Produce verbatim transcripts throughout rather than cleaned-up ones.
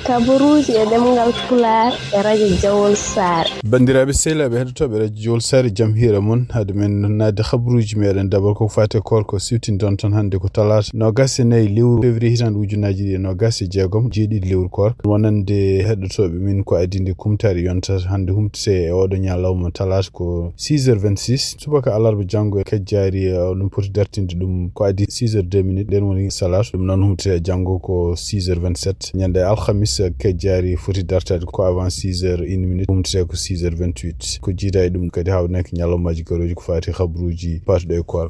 Kabaruuji e ɗemngal Pulaar e radio Jawol Saare. Banndiraaɓe sehilaaɓe heɗotooɓe radio Jawol Saare, jam hiira mon. Hade men naatde kabaruuji meɗen, dabal ko faati e koor ko siwtindon toon hannde ko talaata noogaas e nayi lewru février hitaande ujunnaaji ɗiɗi e noogaas e jeegom, jeeɗiɗi lewru koor. Wonande heɗotooɓe min ko adii nde kumtaari yonta hannde humtete e oɗo ñalawma talaata ko six heures vingt-six, subaka alarba janngo e kajjaari, eh, ɗum poti dartinde ɗum ko adii six heures deux minutes, nden woni salaatu. Ɗum noon humtete janngo ko six heures vingt-sept, ñande alhamis, eh, kajjaari foti dartaade ko avant six heures une minute, humtete ko six heures vingt-huit. Ko jiida e ɗum kadi hawnaaki ñalawmaaji garooji ko faati kabaruuji paatuɗo e koor.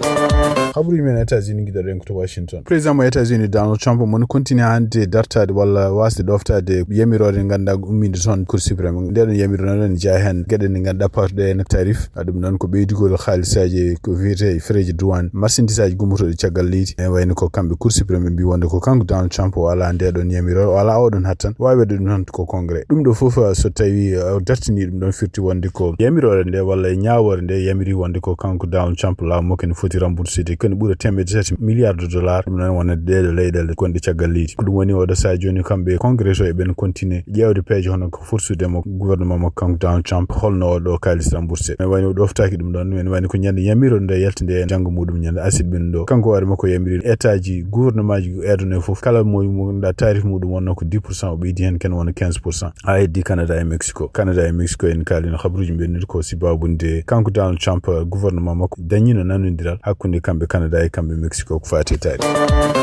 Kabaruuji men États-Unis ngiɗoɗen ko to Washington. Président mo États-Unis Donald Trump moni continue hannde dartaade walla waasde ɗoftaade yamiroore nde ngannduɗaa umminde toon Cour suprême. Nde ɗon yamiroore noon ene jeyaa heen geɗe ɗe ngannduɗaa paatuɗe heen tarif. Ɗum noon ko ɓeydugol haalisaaji ko wiyetee frais de douane, marchandise aji gummotooɗi caggal leydi. Ene wayno ko kamɓe Cour suprême ɓe mbii wonde ko kanko Donald Trump o alaa nde ɗon yamiroore, o alaa oɗon hattan. Waawi waɗde ɗum noon ko Congrès. Ɗum ɗo fof, so tawi, uh, o dartini ɗum ɗon firti wonde ko yamiroore nde walla e ñaawoore nde yamiri wonde ko kanko Donald Trump laamu makko ene foti remboursude ko ene ɓura teemedde tati milliards de dollars. Ɗum noon wonande ɗeɗo leyɗeele gonɗe caggal leydi. Ko ɗum woni oɗo sahaa jooni kamɓe Congrès o eɓen continue ƴeewde peeje hono ko forsude mo gouvernement makko kanko Donald Trump holno oɗo kaalis remboursude. Ene wayno o ɗoftaaki ɗum ɗon, ene wayno ko ñande yamiroore nde yalti nde janngo muɗum ñande asid ɓen ɗo. Kanko hoore makko yamiri état ji gouvernement ji eedono e fof kala mo mo ngannduɗaa tarif muɗum wonno ko dix pour cent, o ɓeydi heen ken wona quinze pour cent. Haa heddi Canada e Mexico. Canada e Mexico en kaalino habaruuji ɓennude ko sababu nde kanko Donald Trump, eh, gouvernement makko dañino nanondiral hakkunde kamɓe Canada e kamɓe Mexico ko faati e taari.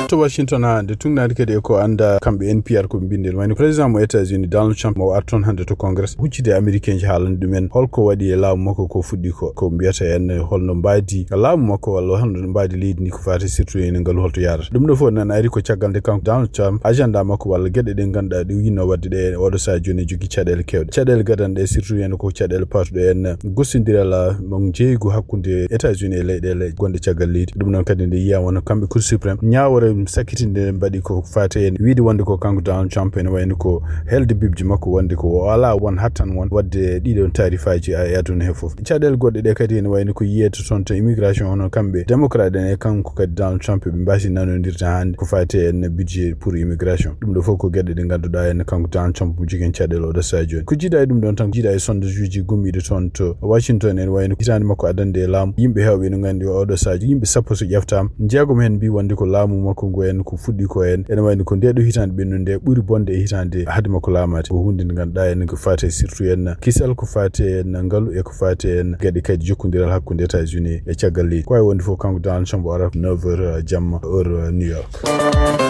To Washington haa hannde tuugnaade kadi e ko annda kamɓe N P R ko ɓe mbinndi. Wayno président mo États-Unis Donald Trump mo arti toon hannde to Congrès huccide e Américain ji haalande ɗumen holko waɗi e laamu makko ko fuɗɗi ko, ko mbiyata en holno mbaadi laamu makko walla holno mbaadi leydi ndi ko faati surtout ene ngalu holto yaarata. Ɗum ɗo fof nan ari ko caggal nde kanko Donald Trump agenda makko walla geɗe ɗe ngannduɗaa ɗe o yinno waɗde ɗe oɗo sahaa jooni e jogii caɗeele keewɗe. Caɗeele gadanɗe surtout heen ko caɗeele paatuɗe en gostondiral mo jeeygu hakkunde États-Unis e leyɗeele gonɗe caggal leydi. Ɗum noon kadi nde yiyaama wano kamɓe Cour suprême ñaawore sakkitinde mbaɗi ko faati en wiide wonde ko kanko Donald Trump ene wayno ko helde bibji makko wonde ko o alaa won hattan won waɗde ɗiɗon taarifaaji e aduna he fof. Caɗeele goɗɗe ɗe kadi ene wayno ko yiyeede toon to immigration hono kamɓe démocrate en e kanko kadi Donald Trump ɓe mbaasi nanondirde hannde ko faati en budget pour immigration. Ɗum ɗo fof ko geɗe ɗe ngannduɗaa en kanko Donald Trump mo jogii en caɗeele oɗo sahaa jooni. Ko jiidaa e ɗum ɗon tan, jiidaa e sondage uji gummiiɗo toon to Washington ene wayno hitaande makko addande e laamu yimɓe heewɓe ene nganndi oɗo sahaa jooni yimɓe sappo so ƴeftaama jeegom heen mbii wonde ko laamu makko ngu en ko fuɗɗi ko en ene wayno ko nde ɗo hitaande ɓennunde ɓuri bonde e hitaande hade makko laamaade. Ko huunde nde ngannduɗaa en ko faati surtout en kisal ko faati en ngalu e ko faati en geɗe kadi jokkondiral hakkunde États-Unis e caggal leydi. Ko wayi wonde fof kanko Donald Trump o arata neuf heures jamma heure New York.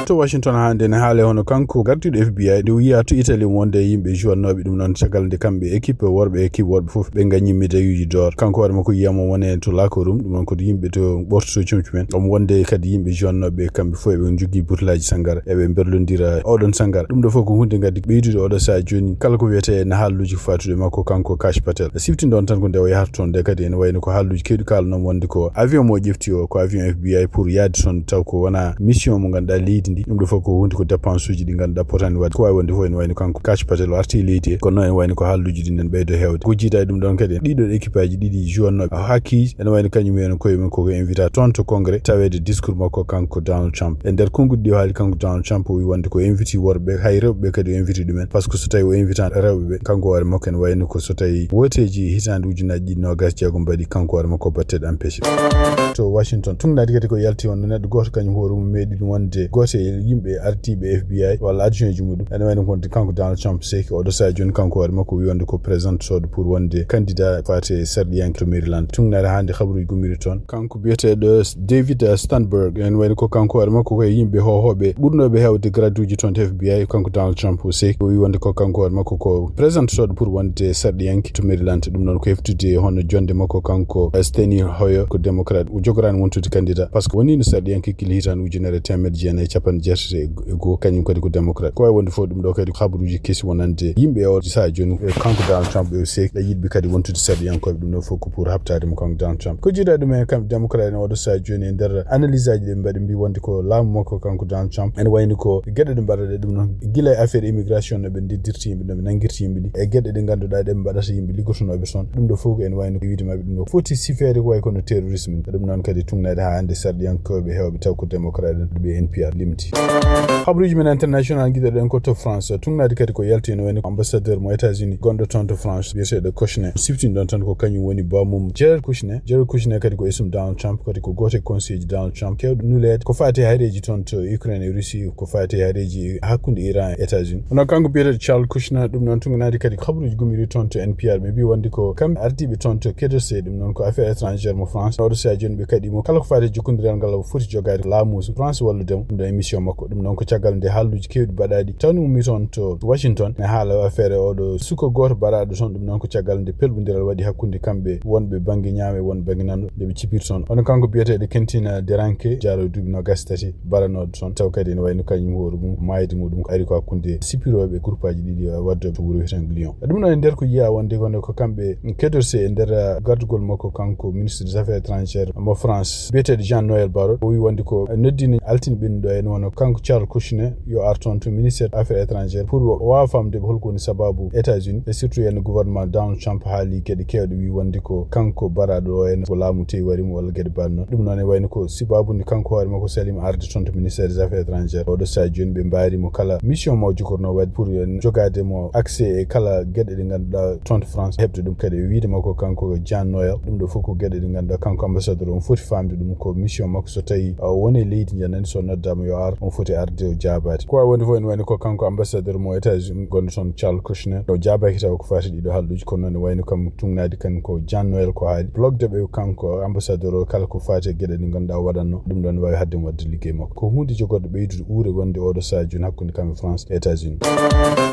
To Washington hannde ne haale hono kanko gardiiɗo F B I nde wiyaa to Italie wonde yimɓe jouatnooɓe ɗum noon caggal nde kamɓe équipe worɓe équipe worɓe fof ɓe ngañi médailluji d'or. Kanko hoore makko yiyama wone to lakorum ɗum noon ko yimɓe to ɓortoto comci men. Omo wonde kadi yimɓe jouatnooɓe kamɓe fof eɓe njogii butelaji sanngara eɓe mberlondira oɗon sanngara. Ɗum ɗo fof ko huunde ngaddi ɓeydude oɗo sahaa jooni kala ko wiyetee ne haalluuji ko faatude makko kanko Kash Patel. Siftindo on tan ko nde o yahata toon nde kadi ene wayno ko haalluuji keewɗi kaalanooma wonde ko avion mo ƴefti o ko avion F B I pour yaade toon taw ko wona mission mo ngannduɗaa leydi ndi. Ɗum ɗo fof ko huunde ko dépense uji ɗi ngannduɗaa potani waɗde ko waawi wonde fof ene wayno kanko Kash Patel o arti e leydi he kono noon ene wayno ko haalluuji ɗi nen ɓeydo heewde. Ko jiidaa e ɗum ɗon kadi ɗiɗo équipe aji ɗiɗi jouatnooɓe hakkiiji ene wayno kañum en koye mum koko invita toon to congrès taweede discours makko kanko Donald Trump. E nder konguɗi ɗi o haali kanko Donald Trump o wi wonde ko inviti worɓe hay rewɓe kadi o inviti ɗumen par ce que so tawi o invita rewɓe ɓe kanko hoore makko ene wayno ko so tawi wooteeji hitaande ujunnaaji ɗiɗi noogas jeegom mbaɗi kanko hoore makko batteɗe empêché. To Washington tuugnaade kadi ko yalti on neɗɗo gooto kañum hoore mum meeɗi ɗum wonde gooto e yimɓe ardiiɓe F B I walla adjoint ji muɗum ene wayno wonde kanko Donald Trump seeki oɗo sahaa jooni kanko hoore makko wi wonde ko présente soodo pour wonde candidat faate sarɗiyanke to Maryland. Tuugnaade hannde habaruuji gummiiɗi toon kanko biyeteeɗo David Stanberg ene wayno ko kanko hoore makko ko e yimɓe hohooɓe ɓurnooɓe heewde grade uji toon to F B I kanko Donald Trump o seeki o wi wonde ko kanko hoore makko ko présente soodo pour wonde sarɗiyanke to Maryland. Ɗum noon ko heftude hono jonde makko kanko Steny Hoyer ko démocrate o jogoraani wontude candidat par ce que woniino sarɗiyanke gila hitaande ujunere e teemedde jeenayi e capanɗe jeetati e goo kañum kadi ko démocrate. Ko wayi wonde fof ɗum ɗo kadi habaruuji kesi wonande yimɓe e oɗo sahaa jooni e kanko Donald Trump ɓe o seeki ɓe yiɗɓe kadi wontude sarɗiyankooɓe ɗum ɗo fof ko pour habtaade mo kanko Donald Trump. Ko jiidaa ɗum en kamɓe démocrate en oɗo sahaa jooni e nder analyse aji ɗe mbaɗi mbi wonde ko laamu makko kanko Donald Trump ene wayni ko geɗe ɗe mbaɗaɗe ɗum noon gila e affaire immigration no ɓe ndeddirta yimɓe no ɓe nanngirta yimɓe ɗi e geɗe ɗe ngannduɗaa ɗe ɓe mbaɗata yimɓe liggotonooɓe toon. Ɗum ɗo fof ko ene wayno ko wiide maɓɓe ɗum ɗo foti sifeede ko wayi kono terrorisme ni. Ɗum noon kadi tuugnaade haa hannde sarɗiyankooɓe heewɓe taw ko démocrate en ɓe N P R limti. Habaruuji men international ngiɗoɗen ko to France. Tungnaade kadi ko yalti ene wayno ambassadeur mo États-Unis gonɗo toon to France, biyeteeɗo Kushner. Siftin ɗon tan ko kañum woni bammum Jared Kushner. Jared Kushner kadi ko esum Donald Trump, kadi ko gooto e conseiller ji Donald Trump. Kewɗo nuleede ko faati e hareeji toon to Ukraine e Russie, ko faati e hareeji hakkunde Iran e États-Unis. Kono kanko biyeteeɗo Charles Kushner, ɗum noon tungnaade kadi ko habaruuji gummiiɗi toon to N P R. Ɓe mbi wonde ko kamɓe ardiiɓe toon to Quai d'Orsay, ɗum noon ko affaire étrangère mo France. Oɗo sahaa jooni ɓe kaɗi mo kala ko faati e jokkondiral ngal o foti jogaade laamu so France walludemo. Ɗum ɗo émission makko. Ɗum noon ko caggal nde haalluuji keewɗi mbaɗaaɗi tawni ummi toon to Washington. Ne haala affaire oɗo suka gooto mbaɗaaɗo toon. Ɗum noon ko caggal nde pelɓondiral waɗi hakkunde kamɓe wonɓe bannge ñaamo e wonɓe bannge nano nde ɓe cipiri toon. Kono kanko biyeteeɗo Quentin Deranke, jaaro duuɓi noogaas e tati, mbaɗanooɗo toon. Taw kadi ene wayno kañum hoore mum, maayde muɗum ko ari ko hakkunde sipirooɓe groupaaji ɗiɗi, waddooɓe to wuro wiyeteeɗo Lyon. Ɗum ɗo e nder ko yiya wonde kono ko kamɓe Quai d'Orsay e nder, uh, gardugol makko kanko ministre des affaires étrangères mo France, biyeteeɗo Jean Noël Barrot, o wi wonde ko noddino altine ɓennuɗo en wano kanko Charles Kushner yo ar toon to ministère affaires étrangères pour o waawa famde holko woni sababu États-Unis, e surtout en gouvernement Donald Trump haali geɗe kewɗe, wi wonde ko kanko mbaɗaaɗo o en ko laamu tewi wari mo walla geɗe mbaɗ noon. Ɗum noon e wayno ko sibabu nde kanko hoore makko salima arde toon to ministère des affaires étrangères. Oɗo sahaa jooni ɓe mbaari mo kala mission mo jogorno waɗde pour en jogaade mo accès e kala geɗe ɗe ngannduɗaa toon to France heɓde ɗum. Kadi e wiide makko kanko Jean Noël, ɗum ɗo fof ko geɗe ɗe ngannduɗaa kanko ambassadeur on foti famde ɗum ko mission makko so tawi o woni e leydi njanani so noddaama yo ar, on foti arde o jaabaade. Ko wawi wonde fof ene wayno ko kanko ambassadeur mo États-Unis gonɗo toon Charles Kushner o jaabaaki taw ko faati ɗiɗo haalluuji, kono noon ne wayno kam tungnaade kan ko Jean Noël ko haali. Blog de ɓe kanko ambassadeur o kala ko faati e geɗe ɗe ngannduɗaa o waɗatno, ɗum ɗon wawi hadde mo waɗde liggey makko. Ko huunde jogorɗe ɓeydude uure wonde oɗo sahaa jooni hakkunde kam e France e États-Unis.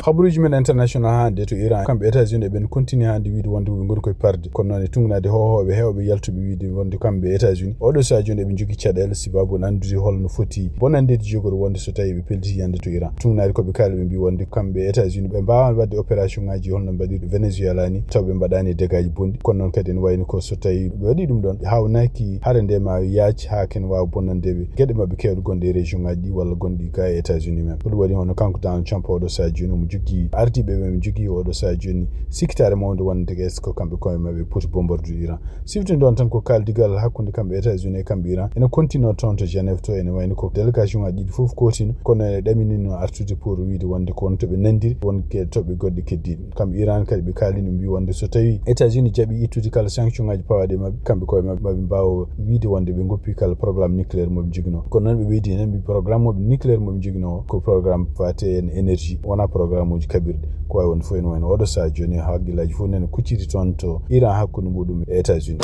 Habaruuji men international hannde to Iran, kamɓe États-Unis eɓen continue hannde wiide wonde ɓe ngoni koye parde. Kono noon e tungnaade hohooɓe heewɓe yaltuɓe wiide wonde kamɓe États-Unis oɗo sahaa jooni eɓe njogii caɗeele sibabu en anndude holno foti bonanndeeji jogori wonde so tawi ɓe pellitii yande to Iran. Tungnaade ko ɓe kaali ɓe mbi wonde kamɓe États-Unis ɓe mbaawani waɗde opération ngaji holno ɓe mbaɗiri Venezuela ni taw ɓe mbaɗani e dégâts ji bonɗi. Kono noon kadi ene wayno ko so tawi ɓe waɗi ɗum ɗon haawnaki hare nde ma yaac haa ken waawa bonnande ɓe geɗe maɓɓe kewɗe gonɗe e région ngaji ɗi walla gonɗi ga e États-Unis men. Ko ɗum waɗi hono kanko Donald Trump oɗo sahaa jooni omo jogii ardiiɓe ɓe, omo jogii oɗo sahaa jooni sikkitaare mawnde wonde est-ce que kamɓe koye maɓɓe poti bombardude Iran. Siftin ɗon tan ko kaaldigal hakkunde kamɓe États-Unis e kamɓe Iran ene continue toon to Genève to, ene wayno ko délégation ngaji ɗiɗi fof kootino kono ene ɗaminino artude pour wiide wonde ko won to ɓe nandiri won ke toɓɓe goɗɗe keddiiɗe. Kamɓe Iran kadi ɓe kaalino mbi wonde so tawi États-Unis jaɓi ittude kala sanction ngaji pawaaɗi e maɓɓe, kamɓe koye maɓɓe maɓe mbaawa wiide wonde ɓe ngoppi kala programme nucléaire moɓe joginoo. Kono noon ɓe ɓeydi heen mbi programme moɓe nucléaire moɓe joginoo ko programme faate en énergie, wonaa programme uji kaɓirɗe. Ko wawi wonde fof ene wayno oɗo sahaa jooni haqqillaaji fof nene kucciti toon to Iran hakkunde muɗum e États-Unis.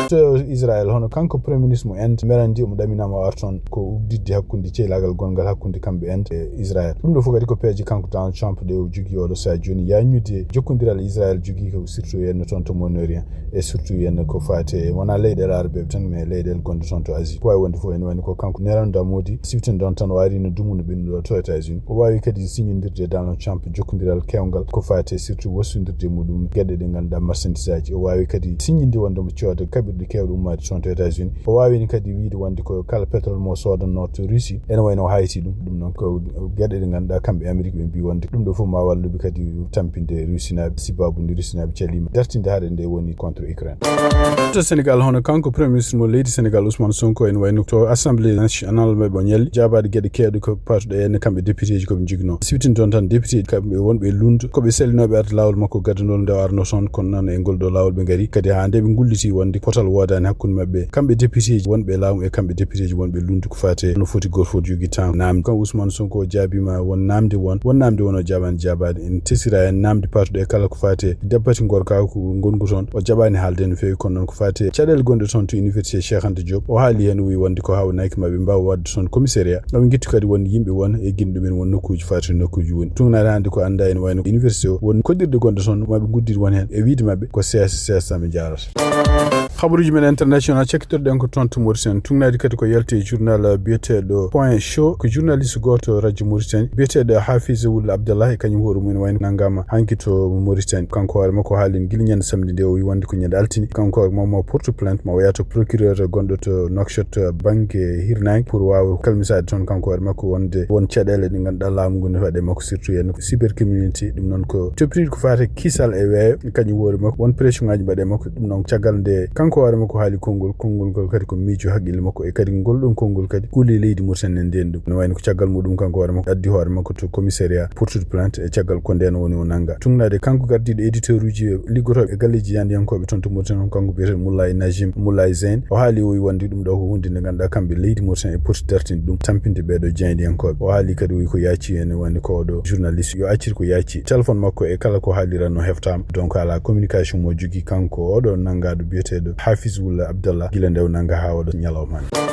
To Israël, hono kanko premier ministre mo Inde merandi omo ɗaminama o ar toon ko udditde hakkunde ceylaagal gongal hakkunde kamɓe Inde e Israël. Ɗum ɗo fof kadi ko peeje kanko Donald Trump ɗe o jogii oɗo sahaa jooni yaññude jokkondiral Israël jogii ko surtout henno toon to Moyen-Orient e surtout henno ko faate wonaa leyɗeele arabeeɓe tan mais leyɗeele gonɗe toon to Asie. Ko wawi wonde fof ene wayno ko kanko Narendra Modi siftin ɗon tan o arino dumuno ɓennuɗo to États-Unis. O wawi kadi siññondirde e Donald Trump jokkondiral kewngal ko faate surtout wastondirde e muɗum geɗe ɗe ngannduɗaa marchandise aji. O wawi kadi siññinde wonde mo cooda kaɓirɗe kewɗe ummaade toon to États-Unis. O wawino kadi wiide wonde ko kala pétrole mo soodanno to Russie ene wayno o hayti ɗum. Ɗum noon ko geɗe ɗe ngannduɗaa kamɓe Amérique ɓe mbi wonde ɗum ɗo fof ma walluɓe kadi tampinde Russie naaɓe sibabu nde Russie naaɓe calima dartinde haɗe nde woni contre Ukraine. To Sénégal, hono kanko premier ministre mo leydi Sénégal Ousmane Sonko ene wayno to assemblée nationale maɓɓe o ñalli jaabaade geɗe kewɗe ko patuɗe heen kamɓe député ji koɓe joginoo. Siftin toon tan député ji kamɓe wonɓe e lundu koɓe sallinooɓe arde laawol makko gaddanol nde o arno toon, kono noon e ngol ɗo laawol ɓe ngari kadi haa nde ɓe ngulliti wonde potal woodaani hakkunde maɓɓe kamɓe député ji wonɓe e laamu e kamɓe député ji wonɓe e lundu ko faate no foti gooto fof jogii tan naamde. Kanko Ousmane Sonko o jaabiima won naamde won won naamde won o jaabaani jaabaade. En tesira heen naamde patuɗe kala ko faate dabbati ngorka ko ngongu toon o jaɓaani haalde no feewi, kono noon ko faate caɗeele gonɗe toon to université Cheikh Anta Diop o haali heen o wi wonde ko haawnaaki maɓɓe mbaawa waɗde toon commissariat maɓe ngettu kadi won yimɓe won e gin ɗumen won nokkuuji faati nokkuuji woni tungnaade hannde ko annda ene wayno université o won koɗirɗe gonɗe toon maɓe nguddiri won heen e wiide maɓɓe ko C S C S tan ɓe njaarata. Habaruuji men international cakkitorɗen ko toon to Mauritanie. Tungnaade kadi ko yalti e journal biyeteeɗo Point Show, ko journaliste gooto radio Mauritanie biyeteeɗo Hafiz Wul Abdallah e kañum hoore mum ene wayno nanngama hanki to Mauritanie. Kanko hoore makko haalin gila ñande samedi nde o wi wonde ko ñande altine kanko hoore makko ma porte plainte ma o yaha to procureur gonɗo to Nouakchott bannge hirnaange pour waawa kalmisaade toon kanko hoore makko wonde won caɗeele ɗe ngannduɗaa laamu ngu ne waɗe makko surtout henno ko cybercriminalité. Ɗum noon ko toppitiiɗo ko faate kisal e weeyo kañum hoore makko won pression ngaji mbaɗe makko. Ɗum noon caggal nde kanko Kanko hoore makko haali konngol, konngol ngol kadi ko miijo haqqille makko, e kadi ngol ɗon konngol kadi kuule leydi Mauritanie nden ɗum. No wayno ko caggal muɗum kanko hoore makko addi hoore makko to commissariat portude plainte e caggal ko nden woni o nanga. Tugnaade kanko gardiiɗo éditeur uji e liggotooɓe e galleeji jahandiyankooɓe toon to Mauritanie, kanko biyeteeɗo Moulay Najim Moulay Zeyn, o haali o wonde ɗum ɗo ko huunde nde ngannduɗaa kamɓe leydi Mauritanie e poti dartinde ɗum, tampinde ɓeeɗo jahandiyankooɓe. O haali kadi o wi ko yaaci ene woni ko oɗo journaliste yo accir ko yaaci. Téléphone makko e kala ko haaliranno heftaama. Donc alaa communication mo jogii kanko oɗo nanngaaɗo biyeteeɗo Hafiz Wula Abdallah gila nde o nannga haa oɗo ñalawma hannde.